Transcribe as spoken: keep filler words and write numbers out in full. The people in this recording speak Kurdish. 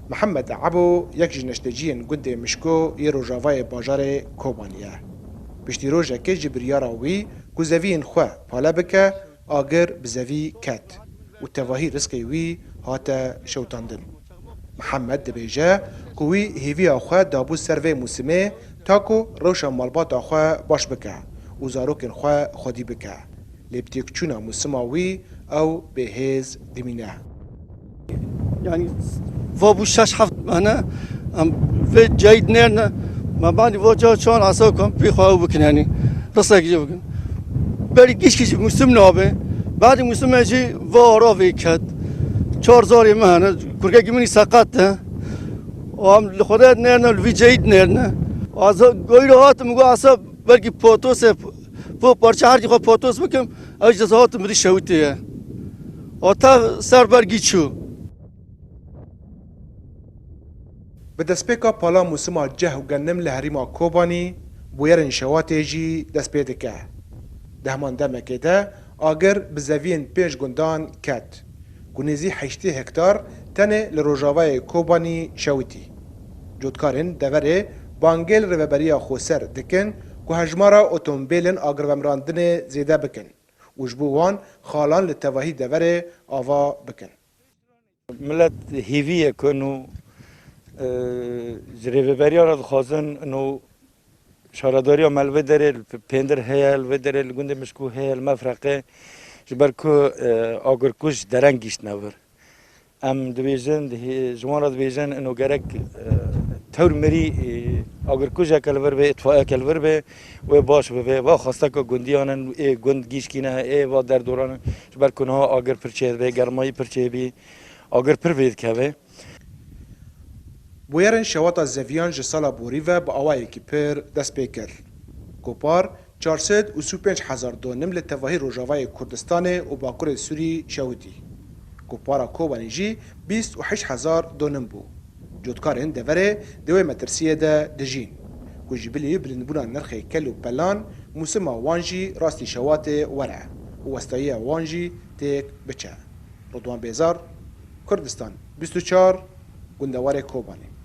Mihemed Ebo yek ji neşteciyên gundê Mişko yê rojavayê bajarê Kobanî ye. Piştî rojekê ji biryara wî ku zeviyên xwe pale bike, agir bi zevî ket û tevahî rizqê wî hate şewitandin. Mihemed dibêje ku wî hêviya xwe dabû ser vê mûsimê ta ku rewşa malbata xwe baş bike û zarokên xwe xwedî bike. Lê bi têkçûna mûsima wî ew bêhêz dimîne. Yani va bû şeş heft mehne em vê cayî dinêrine, me badî va ca çar esa ku em pê xwe ew bikin, yani risekî jê bikin. Berî gişkî jî mûsim nabe, badî mûsimê jî va ara vê ket. Çar zarê me hene, kurkekî min î seqet e. Û em li Xwedê dinêrine, li vî cayî dinêrine. Eza goyro hatim, got esa belkî potosê, po parça herkî xwe potos bikim, ew ji dest hatim mirî şewitê ye. Ata ser bergî çû. Bi destpêka pala mûsima ceh û genim li herêma Kobanî, bûyerên şewatê jî dest pê dike. Di heman demekê de agir bi zeviyên pênc gundan ket, ku nêzî heştê hektar tenê li rojavayê Kobanî şewitî. Cotkarên deverê bangê li Rêveberiya Xweser dikin ku hejmara otomobîlên agirvemirandinê zêde bikin û ji bo wan xalan li tevahî deverê ava bikin. Milet hêvî ye ku ino, e, ji rêveberiya re dixwazin ino şaredariya me li vê derê, li Pêndir heye, li vê derê li gundê Mişkû heye, li Mefreqê, ji ber ku, e, agirkuj dereng gihîştine vir. Em dibêjin, dihê-, ji wan re dibêjin, ino gerek, e, tewr mirî, e, agirkujeke li vir bê, îtfaiyeke li vir bê, wê baş bibe. Va xwesteka gundiyan in, ê gund gîşkî ne, ê va derdoran in. Ji ber ku niha agir pir çêdibê, germayî pir çêbî, agir pir vê dikeve. Bûyerên şewata zeviyan ji sala borî ve bi awayekî pir dest pê kir. Kopar çar sed û sî û pênc hezar donim li tevahî rojavayê Kurdistanê û Bakurê Sûrî şewitî. Kopara Kobanî jî bîst û heşt hezar donim bû. Cotkarên deverê di wê metirsiyê de dijîn, ku ji bilî bilindbûna nirxê kel û pelan, mûsima wan jî rastî şewatê were û westayiya wan jî têk biçe. Ridwan Bêzar, Kurdistan bîst û çar, Gundewarê Kobanê.